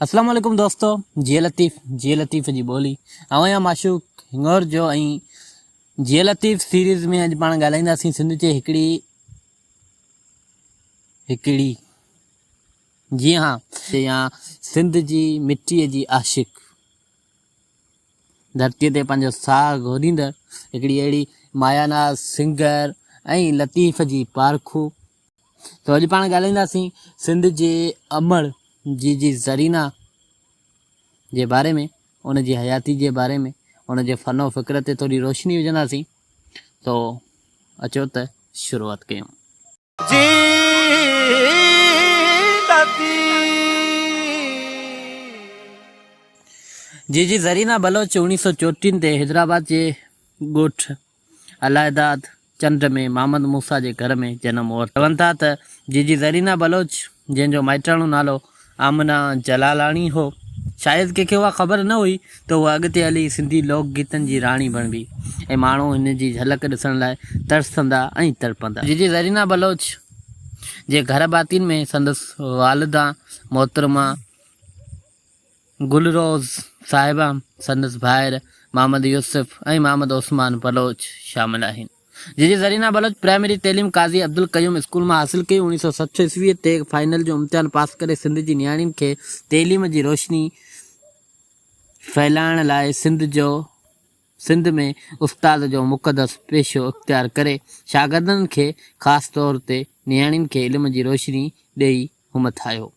اسلام عليڪم دوستو جي لطيف جي لطيف جي ٻولي آئون آهيان معشوق هنگور جو ۽ جي لطيف سيريز ۾ اڄ پاڻ ڳالهائينداسين سنڌ جي هڪڙي هڪڙي جي ها يا سنڌ جي مٽي جي عاشق ڌرتي تي پنهنجو ساهه گهوريندڙ هڪڙي اهڙي مايا ناز سنگر ۽ لطيف جي پارکو تو اڄ پاڻ ڳالهائينداسين سنڌ جي امڙ جي جي زرينا جي باري ۾ ان جي حياتي جي باري ۾ ان جي فن و فڪر تي ٿوري روشني وجهنداسين تو اچو ته شروعات ڪيون. جي لطيف. جي جي زرينا بلوچ اوڻيهه سو چوٽيهن تي حيدرآباد جي ڳوٺ علائداد چنڊ ۾ محمد موسيٰ جي گهر ۾ جنم ورتو. چون ٿا ته جيجي زرينا بلوچ، جنهن جو مائٽاڻو نالو آمنه جلالاڻي هو، شايد ڪنهن کي اها خبر نه هئي ته هوء اڳتي هلي سنڌي لوڪ گيتن جي راڻي بڻبي ۽ ماڻهو هن جي جهلڪ ڏسڻ لاء ترسندا ۽ تڙپندا. جيجي زرينا بلوچ جي گهر ڀاتين ۾ سندس والده محترمه گل روز صاحبه، سندس ڀائر محمد يوسف ۽ محمد عثمان بلوچ شامل آهن. جيجي زرينا بلوچ پرائمري تعليم قاضي عبدالقيوم اسڪول مان حاصل ڪئي. 1960 عيسويء تي فائنل جو امتحان پاس ڪري سنڌ جي نياڻين کي تعليم جي روشني ڦهلائڻ لاء سنڌ جو سنڌ ۾ استاد جو مقدس پيشو اختيار ڪري شاگردن کي خاص طور تي نياڻين کي علم جي روشني ڏئي همٿايو.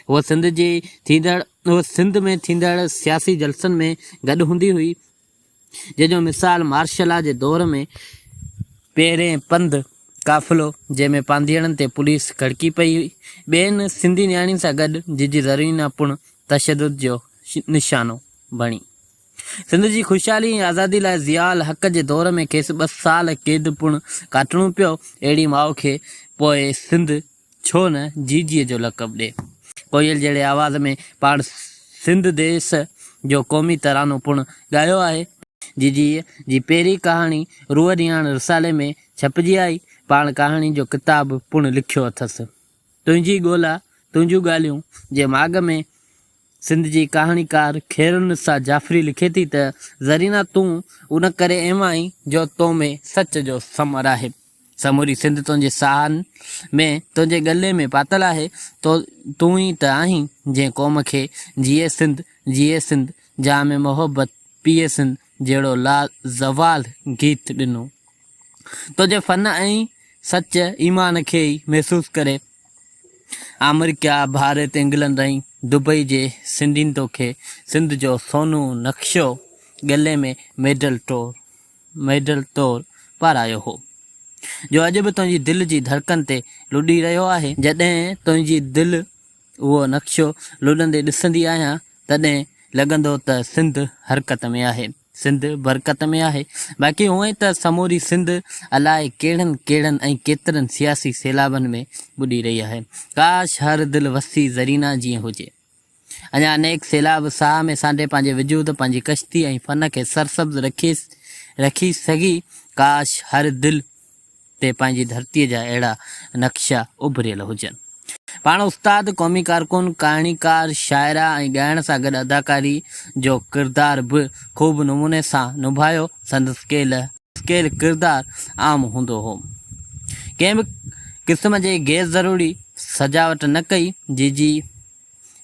هوء سنڌ جي ٿيندڙ هوء سنڌ ۾ ٿيندڙ سياسي جلسن ۾ گڏ هوندي هئي، جنهن جو مثال مارشلا جي دور ۾ پهرين پنڌ قافلو، جنهن ۾ پانڌيئڙن تي پوليس ڪڙڪي پئي هئي. ٻين سنڌي نياڻين سان گڏ جيجي زرينا پڻ تشدد جو نشانو بڻي. سنڌ جي خوشحالي ۽ آزادي لاء ضياء الحق جي دور ۾ کيس ٻه سال قيد پڻ ڪاٽڻو پيو. اهڙي ماء کي پوء سنڌ ڇو نه جيجيء جو لقب ڏي. ڪوئل جهڙي آواز ۾ پاڻ سنڌ ديس جو قومي ترانو پڻ ڳايو آهي. جيجيء جي پهرين ڪهاڻي روح رهاڻ رسالي ۾ ڇپجي آئي. پاڻ ڪهاڻين جو ڪتاب پڻ لکيو اٿس. تنهنجي ڳولا، تنهنجون ڳالهيون جي ماڳ ۾ سنڌ جي ڪهاڻيڪار خيرالنساء جعفري لکي ٿي ته، زرينا تون ان ڪري اهم آهين جو تو ۾ سچ جو ثمر آهي. سموري سنڌ تنهنجي ساهن ۾ تنهنجي ڳلي ۾ پاتل آهي. تو تون ئي ته آهين جنهن قوم کي جيئي سنڌ جيئي سنڌ جام محبت پيئي سنڌ جهڙو لازوال گيت ڏنو. تنهنجي فن ۽ سچ ايمان کي ئي محسوس ڪري آمريڪا، ڀارت، انگلنڊ ۽ دبئي جي سنڌين توکي سنڌ جو سونو نقشو ڳلي ۾ ميڊل طور ميڊل طور پارايو هو، جو اڄ به تنهنجي دل جي ڌڙڪن تي لڏي رهيو آهي. جڏهن تنهنجي دل اهو نقشو لڏندي ڏسندي آهيان، تڏهن لڳندو ته سنڌ حرڪت ۾ آهي. سنڌ برڪت ۾ آهي. باقي هونئن ته سموري سنڌ الائي ڪهڙن ڪهڙن ۽ ڪيترن سياسي سيلابن ۾ ٻڏي رهي آهي. ڪاش هر دل وسيع زرينا جيئن هجي. اڃا انيڪ سيلاب ساهه ۾ سانڍي پنهنجي وجود، پنهنجي ڪشتي ۽ فن کي سرسبز رکي رکي سگهي. ڪاش هر دل تي پنهنجي ڌرتيء جا اهڙا نقشا اڀريل هجن. پاڻ استاد، قومي ڪارڪن، ڪهاڻيڪار، شاعره ۽ ڳائڻ سان گڏ اداڪاري جو ڪردار به خوب نموني سان نڀايو. سندس ڪيل ڪيل ڪردار عام هوندو هو. ڪنهن به قسم جي غير ضروري سجاوٽ نه ڪئي. جيجي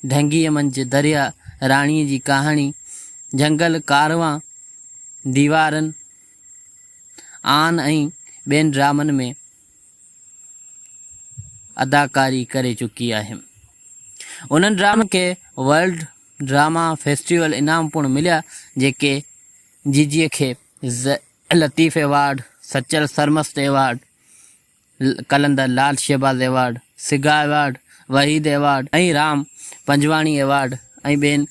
ڍنگيء منجهه دريا راڻيء جي ڪهاڻي، جهنگل ڪاروان، ديوارن، آن ۽ ٻين ڊرامن ۾ اداڪاري ڪري چڪي آهي. انهن ڊرامن کي ورلڊ ڊراما فيسٽيول انعام پڻ مليا جيڪي جيجيء کي Latif award, Sachal Sarmast award, Qalandar Lal Shahbaz award, سگا award, Waheed award ۽ Ram Panjwani award ۽ ٻين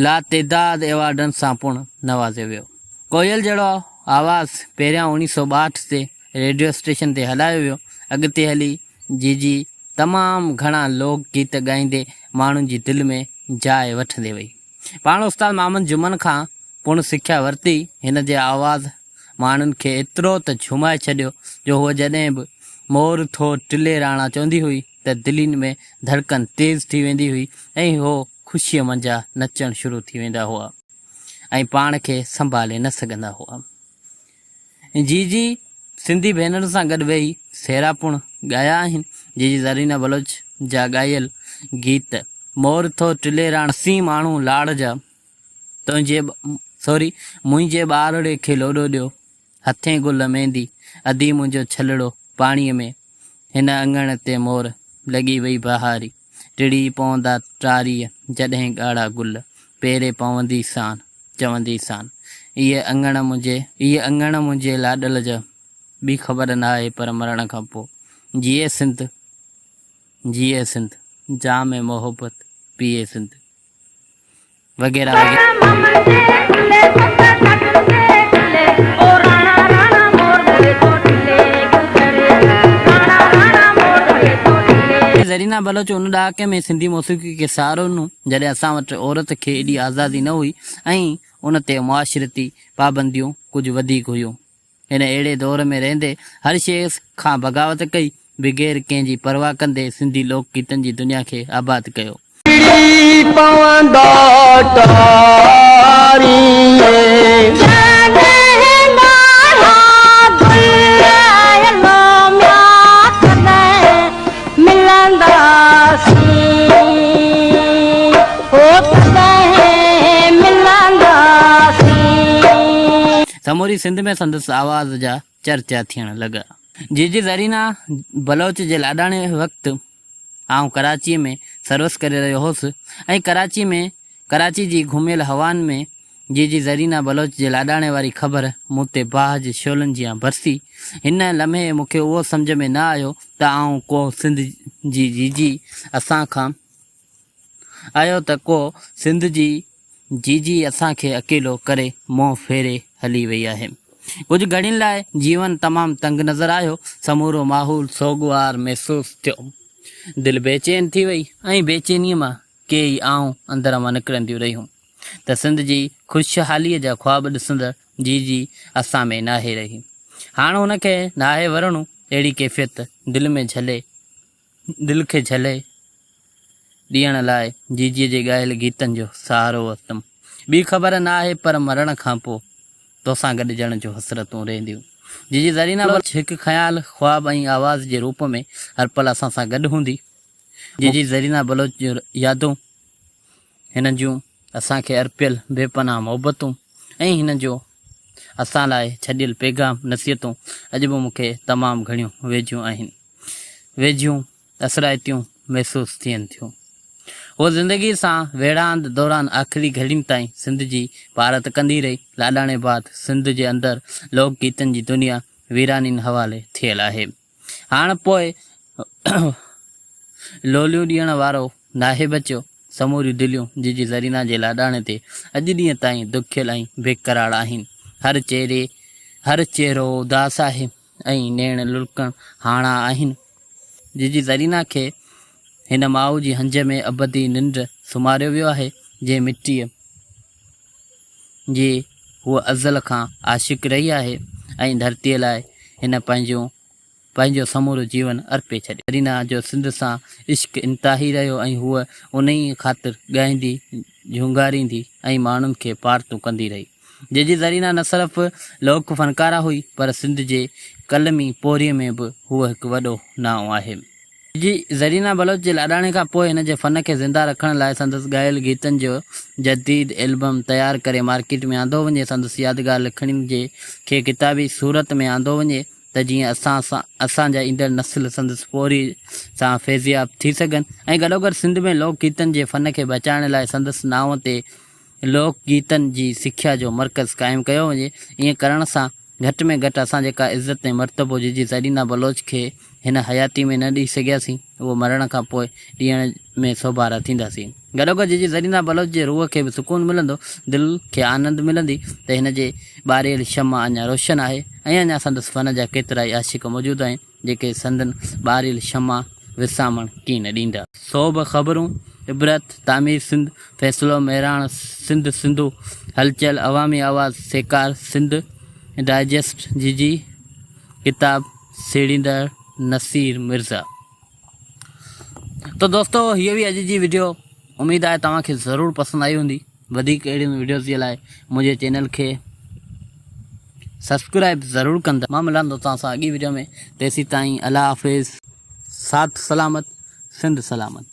لاتعداد ايوارڊن سان پڻ نوازيو ويو. ڪوئل جهڙو آواز پهريان اوڻيهه سئو ٻاهٺ تي ريڊيو اسٽيشن تي هلايو ويو. اڳتي هلي جيجي تمام گهڻا لوڪ گيت ڳائيندي ماڻهن جي دل ۾ جاء وٺندي وئي. پاڻ استاد محمد جمن کان پڻ سکيا ورتي. هن جي آواز ماڻهن کي ايترو ته جهومائي ڇڏيو جو هوء جڏهن به مور ٿو ٽلي راڻا چوندي هئي ته دلين ۾ ڌڙڪن تيز ٿي ويندي هئي ۽ هو خوشيء منجهان نچڻ شروع ٿي ويندا هئا ۽ پاڻ کي سنڀالي نه سگهندا هئا. جيجي سنڌي ڀينرن سان گڏ ويهي سهرا پڻ ڳايا آهن. جيجي زرينه بلوچ جا ڳايل گيت، مور ٿو ٽلي راڻ سين ماڻهو لاڙ جا، تنهنجي سوري منهنجي ٻارڙي کي لوڏو ڏيو، هٿين گل ميندي، ادي منهنجو ڇلڙو پاڻيء ۾، هن اڱڻ تي مور، لڳي وئي بهاري، ٽڙي پوندا ٽاريء، جڏهن ڳاڙها گل، پيري پوندي سان، چوندي سان، ايء اڱڻ منهنجي، ايء اڱڻ منهنجي لاڏل جا، ٻي خبر ناهي پر مرڻ کان پوء، جيئي سنڌ، جيئي سنڌ، جام محبت، پيئي سنڌ. وغيره وغيره. زرينا بلوچ ان ڏهاڪي ۾ سنڌي موسيقي کي سهارو ڏنو جڏهن اسان وٽ عورت کي ايڏي آزادي نه هئي ۽ ان تي معاشرتي پابنديون ڪجهه وڌيڪ هيون. هن اهڙي دور ۾ رهندي هر شيء کان بغاوت ڪئي، بغير ڪنهن جي پرواهه ڪندي سنڌي لوڪ گيتن جي دنيا کي آباد ڪيو. ٽڙي پوندا ٽاريء. جڏهن ڳاڙها گل لوميا تڏهن ملنداسين هو تڏهن ملنداسين. سموري سنڌ ۾ سندس آواز جا چرچا ٿيڻ لڳا. جيجي زرينا بلوچ جي لاڏاڻي وقت آئون ڪراچيء ۾ سروس ڪري رهيو هوس ۽ ڪراچي ۾ ڪراچي جي گهميل هوائن ۾ جيجي زرينا بلوچ جي لاڏاڻي واري خبر مون تي باهه جي شعلن جيان برسي. هن لمحي مون کي اهو سمجهه ۾ نه آيو ته آئون ڪو سنڌ جي جيجي اسان کان آيو ته ڪو سنڌ جي جيجي اسان کي اڪيلو ڪري منهن ڦيري هلي وئي آهي. ڪجهه گهڙين لاء جيون تمام تنگ نظر آيو. سمورو ماحول سوڳوار محسوس ٿيو. دل بيچين ٿي وئي ۽ بيچينيء مان ڪيئي آهون اندر مان نڪرنديون رهيون ته سنڌ جي خوشحاليء جا خواب ڏسندڙ جيجي اسان ۾ ناهي رهي. هاڻ هن کي ناهي ورڻو. اهڙي ڪيفيت دل ۾ جهلي دل کي جهلي ڏيڻ لاء جيجيء جي ڳايل گيتن جو سهارو ورتم. ٻي خبر نه آهي پر مرڻ کان پوء توسان گڏجڻ جون حسرتون رهنديون. جيجي زرينا بلوچ هڪ خيال، خواب ۽ آواز جي روپ ۾ هر پل اسان سان گڏ هوندي. جيجي زرينا بلوچ جون يادون، هن جون اسان کي ارپيل بي پناهه محبتون ۽ هن جو اسان لاء ڇڏيل پيغام، نصيحتون اڄ به مون کي تمام گهڻيون ويجهيون آهن. ويجهيون اثرائتيون محسوس ٿين ٿيون. هوء زندگيء سان ويڙهاند دوران آخري گهڙين تائين سنڌ جي پارت ڪندي رهي. لاڏاڻي بعد سنڌ جي اندر لوڪ گيتن جي دنيا ويرانين حوالي ٿيل آهي. هاڻ پوء لوليون ڏيڻ وارو ناهي بچيو. سموريون دليون جيجي زرينا جي لاڏاڻي تي اڄ ڏينهن تائين دکيل ۽ بيقرار آهن. هر چهري هر چهرو اداس آهي. ۽ نيڻ لڙڪڻ هاڻا آهن. جيجي زرينا کي هن ماء جي هنج ۾ ابدي ننڊ سمهاريو ويو آهي، جنهن مٽيء جي هوء ازل کان عاشق رهي آهي ۽ ڌرتيء لاء هن پنهنجون پنهنجو سمورو جيون ارپي ڇڏيو. زرينا جو سنڌ سان عشق انتهائي رهيو ۽ هوء انهيء خاطر ڳائيندي، جهونگاريندي ۽ ماڻهن کي پارتون ڪندي رهي. جيجي زرينا نه صرف لوڪ فنڪاره هئي پر سنڌ جي قلمي پورهيي ۾ به هوء هڪ وڏو نانء آهي. جيجي زرينا بلوچ جي لاڏاڻي کان پوء هن جي فن کي زنده رکڻ لاء سندس ڳايل گيتن جو جديد البم تيار ڪري مارڪيٽ ۾ آندو وڃي، سندس يادگار لکڻين جي کي ڪتابي صورت ۾ آندو وڃي ته جيئن اسان اسان جا ايندڙ نسل سندس پورهيي سان فيضياب ٿي سگهن ۽ گڏوگڏ سنڌ ۾ لوڪ گيتن جي فن کي بچائڻ لاء سندس نانء تي لوڪ گيتن جي سکيا جو مرڪز قائم ڪيو وڃي، ائين ڪرڻ سان گهٽ ۾ گهٽ اسان جيڪا عزت ۽ مرتبو جيجي زرينا بلوچ کي هن حياتي ۾ نه ڏئي سگهياسين، اهو مرڻ کان پوء ڏيڻ ۾ سوڀارا ٿينداسين. گڏوگڏ جيجي زرينا بلوچ جي روح کي به سڪون ملندو، دل کي آنند ملندي ته هن جي ٻاريل شمع اڃا روشن آهي ۽ اڃا سندس فن جا ڪيترائي عاشق موجود آهن. جيڪي سندن ٻاريل شمع وسامڻ ڪين ڏيندا. سوڀ، خبرون، عبرت، تعمير سنڌ، فيصلو، مهراڻ، سنڌ سنڌو، هلچل، عوامي آواز، سيکار، سنڌ ڊائجسٽ، جيجي، ڪتاب، سھيڙيندڙ، نصير مرزا. ته دوستو هيء هئي اڄ جي وڊيو اميد آهي توهان کي ضرور پسند آئي هوندي وڌيڪ اهڙين وڊيوز جي لاء منهنجي چينل کي سبسڪرائب ضرور ڪندا مان ملان ٿو توهان سان اڳي وڊيو ۾ تيسين تائين الله حافظ ساٿ سلامت سنڌ سلامت.